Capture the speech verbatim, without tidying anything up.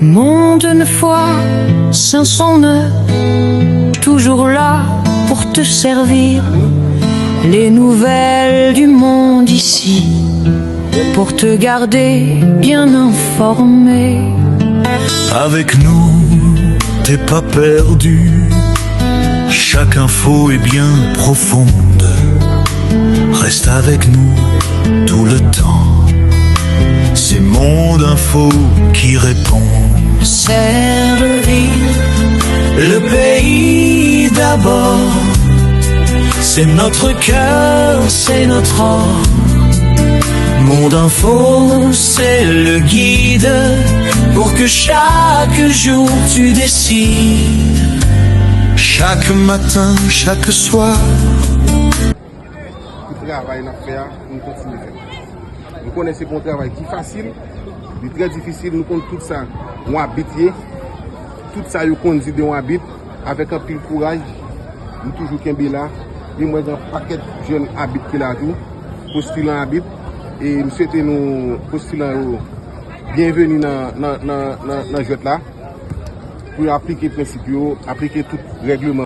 Monde une fois, Samson toujours là pour te servir. Les nouvelles du monde ici, pour te garder bien informé. Avec nous, t'es pas perdu. Chaque info est bien profonde. Reste avec nous tout le temps. C'est Monde Info qui répond. Servir le pays d'abord. C'est notre cœur, c'est notre or. Monde Info, c'est le guide pour que chaque jour tu décides. Chaque matin, chaque soir. Pou travay n ap fè a, pou n kontinye fè. Nou konnen se pa yon travay ki fasil, li trè difisil, nou konn tout sa yon abit ye, tout sa yo konn di de yon abit, avèk anpil kouraj, nou toujou kenbe la, e mwen gen pakèt jèn abit ki la tou, postilan abit, e m swete nou postilan yo byenveni nan, nan, nan, nan, nan jwèt la, pou yo aplike prensip yo, aplike tout règleman